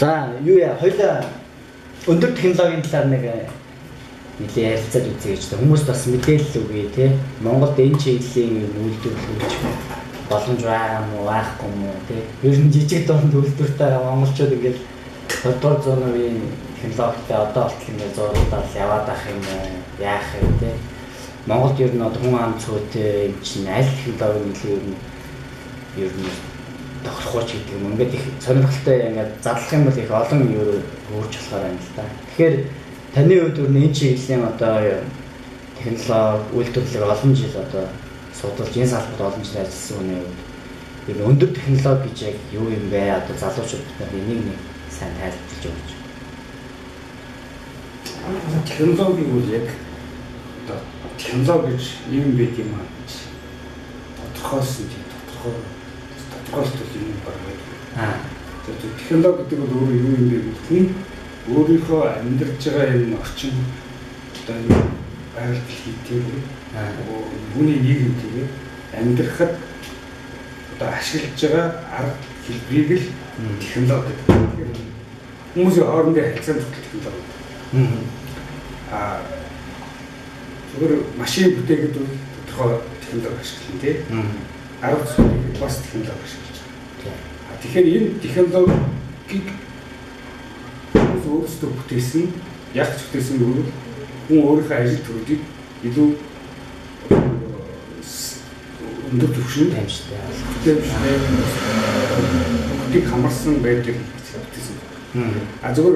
За юу яа хоёлаа өндөр технологийн талаар нэг нэлээ ярилцаад үзье гэж. Хүмүүст бас мэдээлэл өгье тий. Монголд энэ чиглэлийн юм үйлдвэрлэж боломж байгаа юм уу, байхгүй юм уу тий. Ер нь жижиг дунд үйлдвэртэй монголчууд ингээл 20-р зууны үеийн технологитой одоо болтол ингээд зурагдаад яваад ах юм уу, яах юм тий. Монголд ер нь одоо хүн ам цөөтэй юм чинь аль технологи нэлээ ер нь тохирохооч гэдэг юм. Ингээд их сонирхолтой ингээд задлах юм бол их олон юу хөрж болохоор байна л да. Тэгэхээр таны хувьд ер нь энэ чиглэлийн одоо технологи үйлдвэрлэлийг олон жил одоо судалж энэ салбарт олон жил ажилласан хүний хувьд ер нь өндөр технологи гэж яг юу юм бэ? Одоо залуучууд бид нар энийг нэг сайн тайлбарлаж өгч. Технологиг бол яг одоо технологи гэж юм байт юм аа гэж тодорхойлсон тийм тодорхойлолт юм баг байдаг. Тэгэхээр технологи гэдэг бол өөрөө юу юм бэ гэдэг нь өөрийнхөө амьдарч байгаа энэ орчин одоо энэ байгаль дэлхийтэй хүний нийгэмтэйгээ амьдрахад одоо ашиглаж байгаа арга хэлбэрийг л технологи гэдэг. Тэгэхээр хүмүүсийн хоорондын харилцаанд хүртэл технологи. Зүгээр машин бүтээхэд бол тодорхой технологи ашиглана тий. Арга зүйлийг бас технологи ашиглаж байгаа. Тэгэхээр энэ технологиг хүмүүс өөрсдөө бүтээсэн, яг ч бүтээсэн гэвэл хүн өөрийнхөө ажил төрөлийг илүү өндөр түвшинд амжилттай бүтээмжтэй бүгдийг хамарсан байдаг бүтээсэн. Зүгээр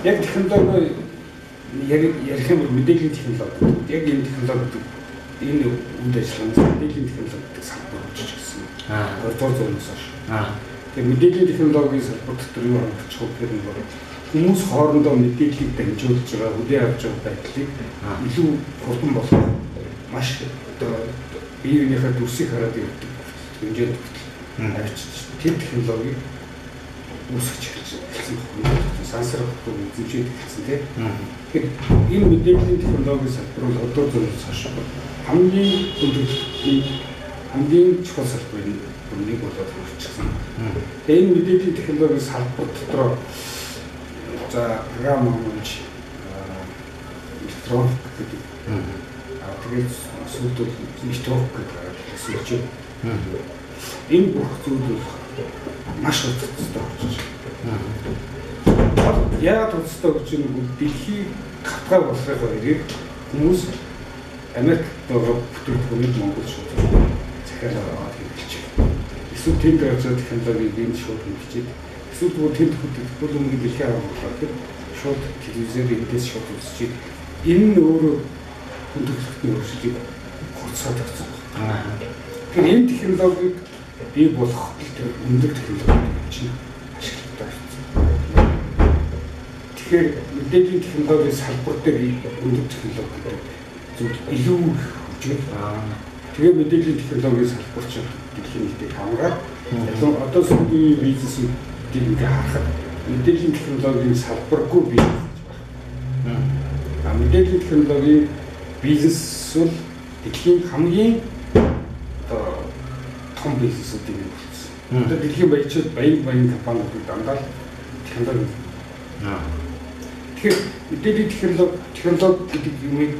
яг технологи ярих юм бол мэдээллийн технологи гэдэг. Яг энэ технологи гэдэг энэ үйл ажиллагаанаас мэдээллийн технологи гэдэг салбар хөгжиж ирсэн. 20-р зуунаас хойш. Тэгээ мэдээллийн технологийн салбар дотор юу хамаарч байгаа гэхээр нэг хүмүүс хоорондоо мэдээллийг дамжуулж байгаа, хүлээн авч байгаа байдлыг илүү хурдан болгох маш одоо бие биенийхээ дүрсийг хараад явдаг хэмжээнд хүртэл авчиж тэр технологиг үүсгэж эхэлсэн байна. Сансар хөтөлбөр эзэмшээд эхэлсэн тийм. Тэгэхээр энэ мэдээллийн технологийн салбар бол 20-р зуунаас хойш хамгийн өндөрлөлтний хамгийн чухал салбарын нэг болоод хүрчихсэн. Тэгээ энэ мэдээллийн технологийн салбар дотроо за програм хангамж, электроник гэдэг. Тэгээд сүүлд бол network гэдэг гарч ирсэн. Энэ бүх зүйл бол маш хурцтай болчихж байна. Яагаад хурцтай болж байна гэвэл дэлхий хатгай болохын хэрэг хүмүүс Америкт байгаа бүтээгдэхүүнийг Монгол шууд захиалга аваад хэрэглэж байна. Эсвэл тэнд гарч байгаа технологиг энд шууд хэрэглэж, эсвэл тэгвэл тэнд хөтөлбөр өмнө дэлхийн арга болохоор тэр шууд телевизээр эндээс шууд үзэж, энэ нь өөрөө хүн төрөлхтний хөгжлийг хурцгаад авсан байна. Тэгэхээр энэ технологиг бий болгох тэр өндөр технологи чинь ашиглагдаж байна. Тэгэхээр мэдээллийн технологийн салбар дээр өндөр технологи гэдэг зүйл илүү хөгжиж, тэгээ мэдээллийн технологийн салбар чинь дэлхийн нийтийг хамгаад одоо сүүлийн бизнесийг ингээ харахад мэдээллийн технологийн салбаргүй бизнес гэж байна. Мэдээллийн технологийн бизнес бол дэлхийн хамгийн одоо том бизнесүүдийн нэг болсон. Одоо дэлхийн баячууд баян компаниуд дандаа л технологи. Тэгэхээр мэдээллийн технологи гэдэг юмыг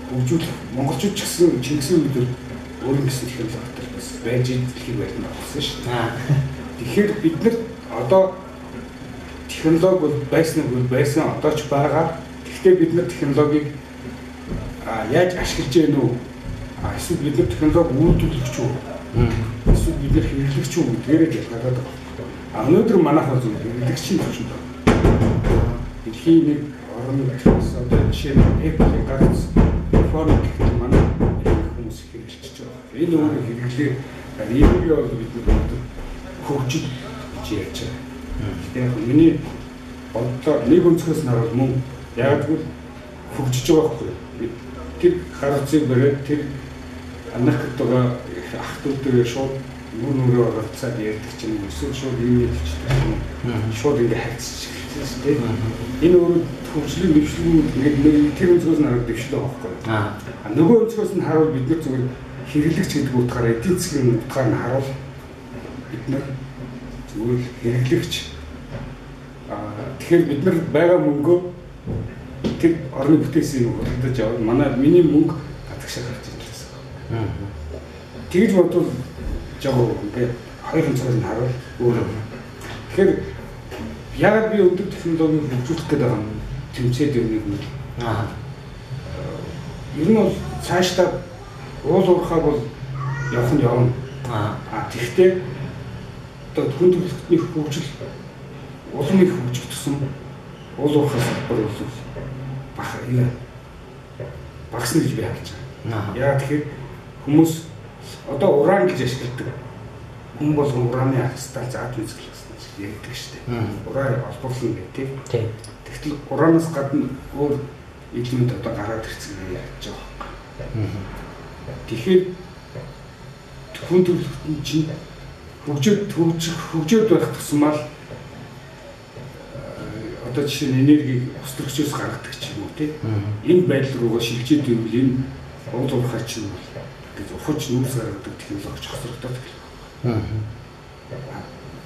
хөгжүүлэх монголчууд ч гэсэн Чингисийн үед өөрийн гэсэн технологитой бас байж дэлхийг барьж авсан шүү дээ. Тэгэхээр бид нар одоо технологи бол байсан бол байсан одоо ч байгаа. Гэхдээ бид нар технологиг яаж ашиглаж гэнэ үү? Эсвэл бид нар технологи үйлдвэрлэгч үү? Эсвэл бид нар хэрэглэгч үү гэдгээрээ ялгаагаад байгаа. Өнөөдөр манайхан зүйл хэрэглэгчийн түвшинд байна. Дэлхийн нэг орон нутгаас одоо жишээ нь Apple-ийн гарц iPhone гэх манай хүмүүс хэрэглэж байгаа. Энэ өөрөө хэрэглээ энийг бол бид нар хөгжил гэж ярьж байгаа. Гэхдээ яг миний бодлоор нэг өнцгөөс нь харвал мөн яг л хөгжиж байгаа байхгүй. Тэр гарцыг бариад тэр Америкт байгаа ах дүүтэйгээ шууд нүр нүрээ оролцоод ярьдаг ч юм уу эсвэл шууд имэйл хийдэг юм уу шууд ингээ харьцаж эхэлсэн тийм. Энэ өөрөө хөгжлийн дэвшлүүд ингээд нэг тэр өнцгөөс нь хараад дэвшлээ байхгүй. Нөгөө өнцгөөс нь харвал бид нар зүгээр хэрэглэгч гэдэг утгаараа эдийн засгийн утгаар нь харвал бид нар зүгээр хэрэглэгч Тэгэхээр бид нар байгаа мөнгөө тэр орны бүтээсэн юм худалдаж аваад манай миний мөнгө гадагшаа гарч ирж гэсэн. Тэгж бодвол жоо ингээд хоёр өнцгөр нь харуул өөрөө. Тэгэхээр яагаад би өндөр технологиг хөгжүүлэх гээд байгаа юм тэмцээд ирнэ юм. Ер нь бол цаашдаа уул уурхай бол явах нь явна. Тэгэхдээ одоо хүн төрөлхтний хөгжил улам их хөгжих тусам уул уурхай салбар бол багасна гэж би харж байгаа. Яагаад тэгэхээр хүмүүс одоо уран гэж ашигладаг. Хүн болгон ураны хастаа зааж үзэх гэсэн гэж ярьдаг шүү дээ. Уран олборлно гэх тийм. Тэгтэл уранаас гадна өөр элемент одоо гараад ирсэн гэж ярьж байгаа байхгүй. Тэгэхээр хүн төрөлхтөн чинь хөгжөөд байх тусмаа л одоо жишээ нь энергийг ус төрөгчөөс гаргадаг ч юм уу тийм. Энэ байдал руугаа шилжээд ивэл энэ уул уурхай чинь бол гэж ухаж нүүрс гаргадаг технологи хоцрогдоод эхэлнэ.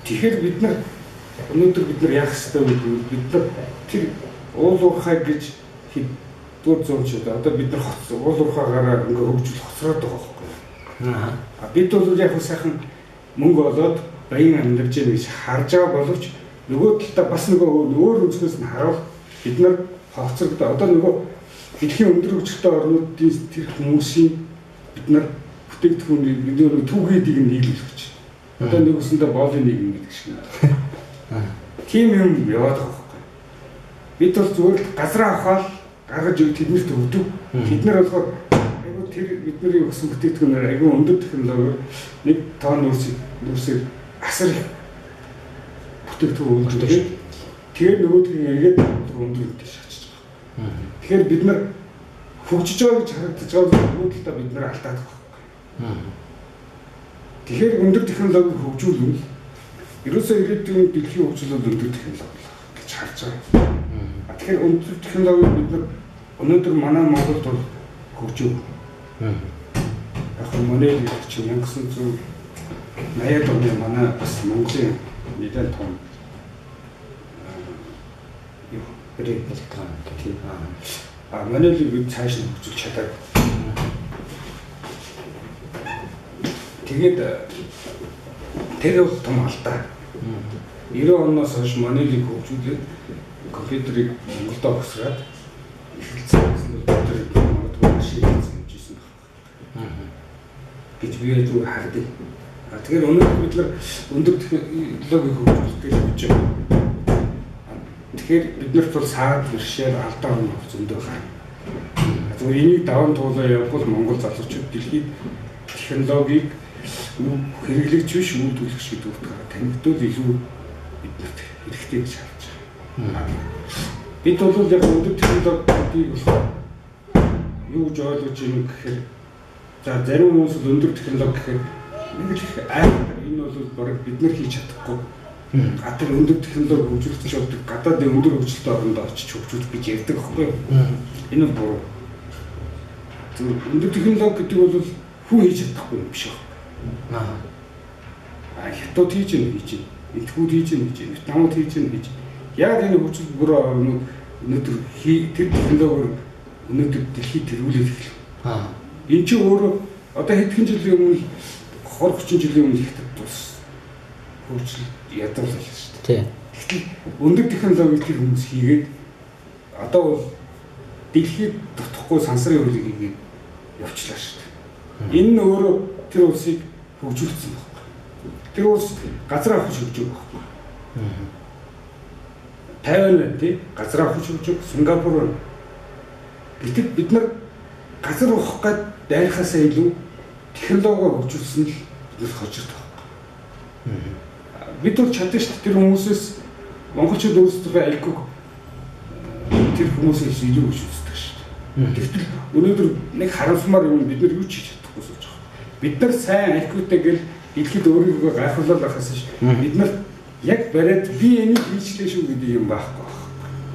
Тэгэхээр бид нар өнөөдөр бид нар яах ёстой вэ гэвэл бид нар тэр уул уурхай гэж хэддүгээр зуун ч одоо бид нар уул уурхайгаараа ингээ хөгжил хоцроод байгаа байхгүй. Бид бол яг сайхан мөнгө олоод баян амьдарч байгаа гэж харж байгаа боловч нөгөө талдаа бас нөгөө өөр өнцгөөс нь харуул бид нар хоцрогдоо. Одоо нөгөө дэлхийн өндөр хөгжилтэй орнуудын тэр хүмүүсийн бид нар бүтээгдэхүүний бидний түүхийдийг нь нийлүүлэх гэж. Одоо нэгсэндээ боолын нийгэм гэдэг шиг. Тийм юм яваад байгаа байхгүй. Бид бол зүгээр л газар авахал гаргаж өг тэднэрт өгдөг. Тэд нар болохоор айгуу тэр бидний өгсөн бүтээгдэхүүнээр айгуу өндөр технологиор 1 тонн нүүрсийг асар их бүтээгдэхүүн үйлдвэрлээд тэгээ нөгөөдгийг эргээд өндөр үнэтэй шаачиж байгаа. Тэгэхээр бид нар хөгжиж байгаа гэж харагдаж байгаа нөгөө талдаа бид нар алдаад байгаа байхгүй. Тэгэхээр өндөр технологиг хөгжүүлвэл ерөөсөө ирээдүйн дэлхийн хөгжил бол өндөр технологи гэж харж байгаа. Тэгэхээр өндөр технологиг бид нар өнөөдөр манай Монголд бол хөгжөв. Яг нь Монел гэдэг чинь 1980-ад оны манай бас Монголын нэлээд том юу электроник тийм. Монелийг бид цааш нь хөгжүүлж чадаагүй. Тэгээд тэр бол том алдаа. 90 оноос хойш Монелийг хөгжүүлээд компьютерийг Монголд огсраад эхэлсэн гэсэн бол компьютерийг магадгүй маш их хийж ирсэн байх гэж би зүгээр хардъя. Тэгэхээр өнөөдөр бид нар өндөр технологиг хөгжүүлэх гэж бодож байгаа. Тэгэхээр бид нарт бол саад бэрхшээл алдаа оноо зөндөө гарна. Зүгээр энийг даван туулаа явбал Монгол залуучууд дэлхийд технологиг хэрэглэгч биш үйлдвэрлэгч гэдэг утгаараа танигдвал илүү биднэрт хэрэгтэй гэж харж байгаа. Бид бол яг өндөр технологиг болохоор юу гэж ойлгож ийн гэхээр за зарим хүмүүс бол өндөр технологи гэхээр нэг л их айхтар энэ бол бараг бид нар хийж чадахгүй. Гадар өндөр технологи хөгжүүлж явдаг гадаадын өндөр хөгжилтэй орондоо очиж хөгжүүлэх гэж ярьдаг байхгүй юу? Энэ бол буруу. Зөв өндөр технологи гэдэг бол хүн хийж чадахгүй юм биш үү? Хятад хийж ийн хийж ийн, Энэтхүүд хийж ийн хийж ийн, Вьетнамууд хийж ийн хийж. Яг энэ хөгжил бүр орнууд өнөөдөр тэр технологиор өнөөдөр дэлхийд тэргүүлээд эхэлв. Энэ чинь өөрөө одоо хэдхэн жилийн өмнө 20 30 жилийн өмнө хятад тус хөгжил ядуурлаа шүү дээ. Тэгтэл өндөр технологиг тэр хүмүүс хийгээд одоо бол дэлхийд дутхгүй сансрын хөлөг хийгээд явчлаа шүү дээ. Энэ нь өөрөө тэр улсыг хөгжүүлсэн байхгүй. Тэр улс газар авах хөгжөөг байхгүй. Тайван байна тий, газар авах хөгжөөг, Сингапур байна. Гэтэл бид нар газар авах гээд дайрахаасаа илүү технологио хөгжүүлсэн л бид хожигдох байхгүй. Бид бол чадсан шүү дээ тэр хүмүүсээс монголчууд өөрсдийнхөө альгүйг тэр хүмүүсээс илүү хөгжүүлдэг шүү дээ. Гэтэл өнөөдөр нэг харамсмаар юм бид нар юу ч хийж чадахгүй сууж байгаа. Бид нар сайн альгүйтэй гэл дэлхийд өөрийгөө гайхуулаад байхаас ш. Бид нар яг бариад би энийг хийчлээ шүү гэдэг юм байхгүй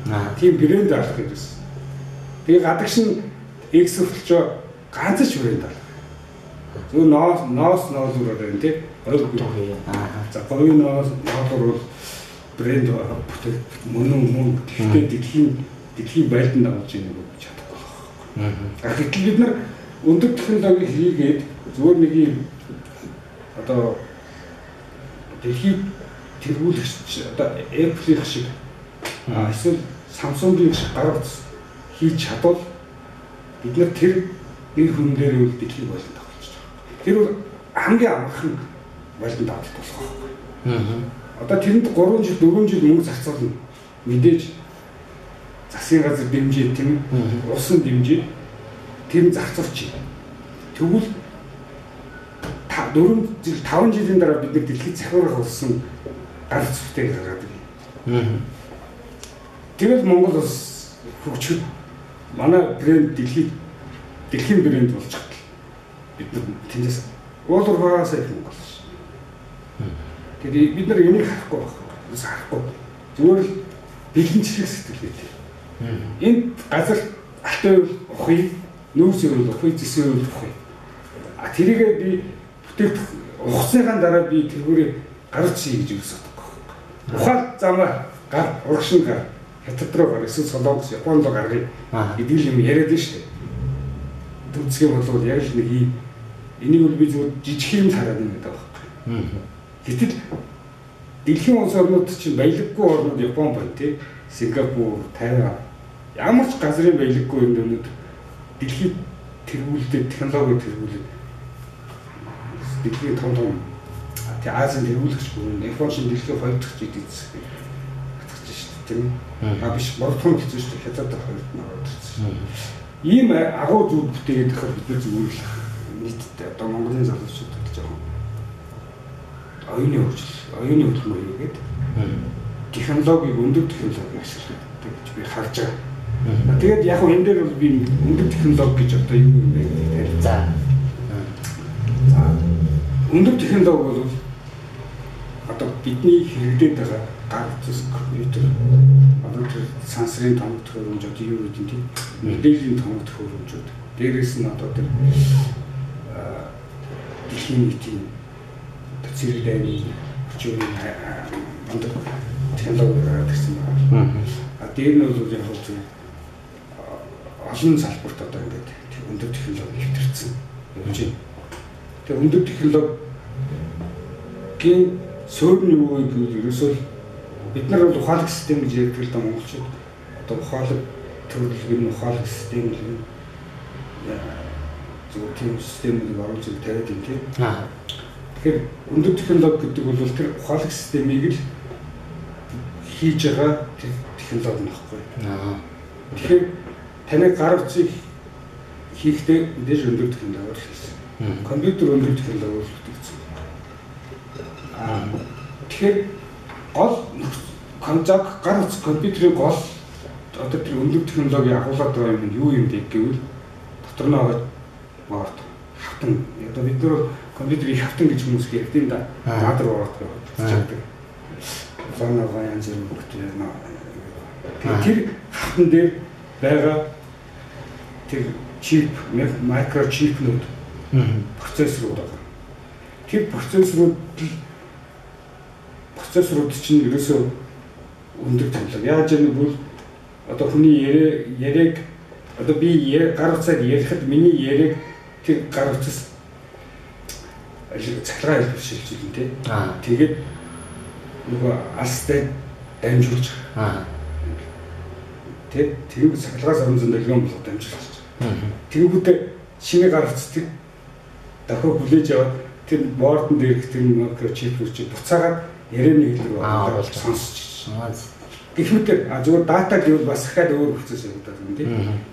байна. Тийм брэнд алах гэж байна. Тэгээ гадагш нь экспортлжоо ганц ч брэнд алах. Зөв ноос ноолуур байна тий. Ойргүй. За говийн ноос ноолуур бол брэнд бүтээх мөн мөн гэхдээ дэлхийн байлдан дагуулж ийнэг гэж чадахгүй байна. Гэтэл бид нар өндөр технологи хийгээд зүгээр нэг юм одоо дэлхийд тэргүүлэгч одоо Apple-ийн шиг эсвэл Samsung-ийн шиг гар утас хийж чадвал бид нар тэр нэр хүн дээр үл дэлхийг байлдан дагуулж байгаа. Тэр бол хамгийн амархан байлдан дагуулт болох байхгүй. Одоо тэрэнд 3 жил 4 жил мөнгө зарцуулна. Мэдээж засгийн газар дэмжиж тийм улсын дэмжиж тэр нь зарцуулчих. Тэгвэл 4 жил 5 жилийн дараа бид нар дэлхийд захиурах болсон гар утастай гаргаад ирнэ. Тэгэл Монгол улс хөгжөхөд манай брэнд дэлхийн брэнд болж чадлаа. Бид нар тэндээс уул уурхаас их Монгол улс. Тэгэхээр бид нар энийг харахгүй байх. Үс харахгүй. Зүгээр л бэлэнчлэх сэтгэлгээтэй. Энд газар алт байвал ухъя, нүүрс байвал ухъя, зэс байвал ухъя. А тэрийгээ би бүтээгдэх ухсныхаа дараа би тэргүүрээ гарч хий гэж юусах байхгүй. Ухаал замаа гар урагшин гар хятад руу гар эсвэл Солонгос, Японд руу гаргая гэдэг юм яриад нь шүү дээ. Төвцгийн болвол яг л нэг ийм энийг бол би зүгээр жижиг юм хараад байна гэдэг байхгүй. Гэтэл дэлхийн улс орнууд чинь баялаггүй орнууд Япон байна тий. Сингапур, Тайван ямар ч газрын баялаггүй юм өнөөдөр дэлхийд тэргүүлдэг технологи тэргүүлээд дэлхийн том том тий Азийн тэргүүлэгч бүрэн Япон чинь дэлхийн 2 дахь жид эзэн хатгаж шүү дээ тийм ээ. А биш 3 дахь нь болсон шүү дээ. Хятад 2-д нь ороод ирсэн. Ийм агуу зүйл бүтээгээд байхад бид нар зүгээр л нийтдээ одоо Монголын залуучууд жоохон оюуны хөгжил, оюуны хөдөлмөр хийгээд технологиг өндөр технологиг ашиглах гэж би харж байгаа. Тэгээд яг энэ дээр бол би өндөр технологи гэж одоо юу юм бэ гэдэг. За. За. Өндөр технологи бол одоо бидний хэрэглээд байгаа гар утас, компьютер, одоо тэр сансрын томог төхөөрөмж одоо юу гэдэг нь тийм мэдээллийн томог төхөөрөмжүүд. Дээрээс нь одоо тэр дэлхийн нийтийн цэрэг дайны орчин үеийн өндөр технологи гараад ирсэн байна. А дээр нь бол яг хөө олон салбарт одоо ингээд өндөр технологи нэвтэрсэн явж байна. Тэгээ өндөр технологийн суурь нь юу вэ гэвэл ерөөсөө бид нар бол ухаалаг систем гэж ярьдаг л да монголчууд. Одоо ухаалаг төрөлг нь ухаалаг систем л зүгээр тийм системийг оруулж тавиад юм тийм. Тэгэхээр өндөр технологи гэдэг бол тэр ухаалаг системийг л хийж байгаа тэр технологи нөхгүй. Тэгэхээр таны гар утсыг хийхдээ мэдээж өндөр технологиор хийсэн. Компьютер өндөр технологиор бүтээсэн. Тэгэхээр гол гар утас компьютерийн гол одоо тэр өндөр технологи агуулад байгаа юм нь юу юм бэ гэвэл дотор нь байгаа борд хавтан. Одоо бид нар компьютерийг хавтан гэж хүмүүс ярьд юм да. Наадар борд гэж чаддаг. Лоногоо янз бүрийн бүтэн. Тэр хавтан дээр байгаа тэр чип, микрочипнүүд, процессорууд байгаа. Тэр процессорууд чинь ерөөсөө өндөр технологи. Яаж юм бол одоо хүний яриаг одоо би гар утсаар ярихад миний яриаг тэр гар утас цахилгаан хэлбэр шилжүүлнэ тий. Тэгээд нөгөө алстай дамжуулж байгаа. Тэ тэр цахилгаан сармзан долгион болго дамжуулж байгаа. Тэгэнгүүтээ шинэ гар утас тэр дахиад хүлээж аваад тэр бордон дээрх тэр микрочипүүд чинь буцаагаад ярианы хэлбэр болж сонсч байна. Гэх мэтэр зүгээр дата гэвэл бас дахиад өөр процесс явагдаад байна тийм.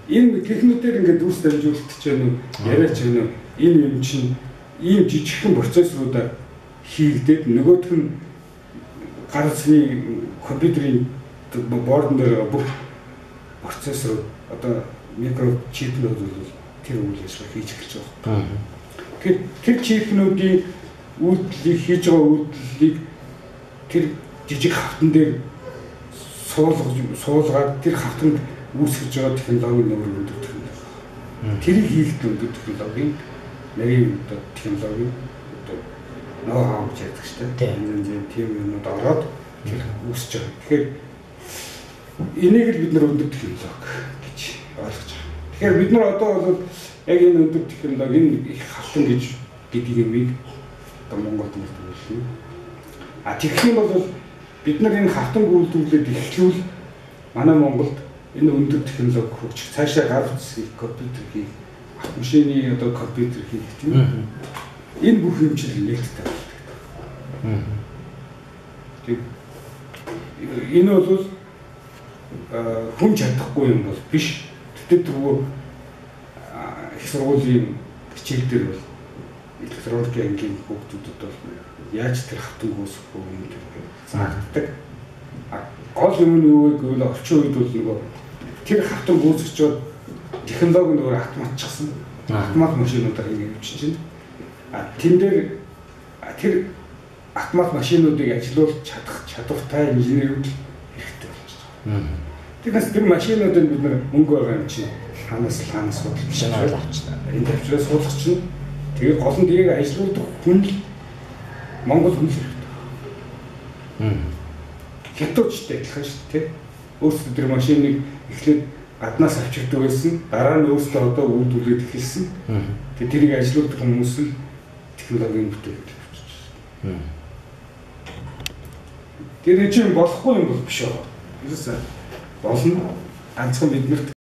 Энэ гэх мэтэр ингээд дүрс дамжуулалт ч юм уу яриач юм уу энэ юм чинь ийм жижигхэн процессоруудаар хийгдээд нөгөөх нь гар утасны компьютерийн бордон дээр бүх процессор одоо микрочипнүүд бол тэр үйл ажиллагаа хийж эхэлж байгаа. Тэгэхээр тэр чипнүүдийн үйлдэлийг хийж байгаа үйлдэлийг тэр жижиг хавтан дээр суулгаад тэр хавтанд үүсгэж байгаа технологийн нөр өндөр технологи. Тэрийг хийхэд өндөр технологийн нарийн одоо технологийн одоо ноу хау гэж ярьдаг шүү дээ. Янз янзын тийм юмнууд ороод Тэр үүсэж байгаа. Тэгэхээр энийг л бид нар өндөр технологи гэж ойлгож байгаа. Тэгэхээр бид нар одоо бол яг энэ өндөр технологи энэ их халан гэж гэдэг юмыг одоо Монголд үйлдвэрлэнэ. А тэгэх юм бол бид нар энэ хавтанг үйлдвэрлээд эхлүүл манай Монголд энэ өндөр технологи хөгжих, цаашаа гар утас хийх, компьютер хийх, автомашины одоо компьютер хийх тийм үү. Энэ бүх юм чинь нээлттэй болдог. Тэг энэ бол хүн чадахгүй юм бол биш. Тэгтээ түрүү их сургуулийн хичээл дээр бол электроникийн ангийн хүүхдүүдэд бол яаж тэр хавтанг үүсгэх вэ юм тэр заагддаг. Гол юм нь юу вэ гэвэл орчин үед бол нөгөө тэр хавтанг үүсгэж технологи нөгөө автоматчихсан. Автомат машинуудаар ингэ явчих чинь. А тэн дээр тэр автомат машинуудыг ажилуулж чадах чадвартай инженерүүд хэрэгтэй болчих. Тэгээс тэр машинуудыг бид нар мөнгө байгаа юм чинь ханаас худалдаж авчихна. Энэ тавчраа суулгах чинь тэгээ гол нь тэрийг ажилуулдаг хүн л Монгол хүн л хэрэгтэй. Хятадчтай адилхан шүү дээ. Өөрсдөө тэр машиныг эхлээд гаднаас авчирдаг байсан. Дараа нь өөрсдөө одоо үйлдвэрлээд эхэлсэн. Тэгээ тэрийг ажилуулдаг хүмүүс л технологийн бүтээгдэхүүн авчирч байна. Тэр чинь болохгүй юм бол биш аа. Ерөөсөө болно. Ганцхан биднэрт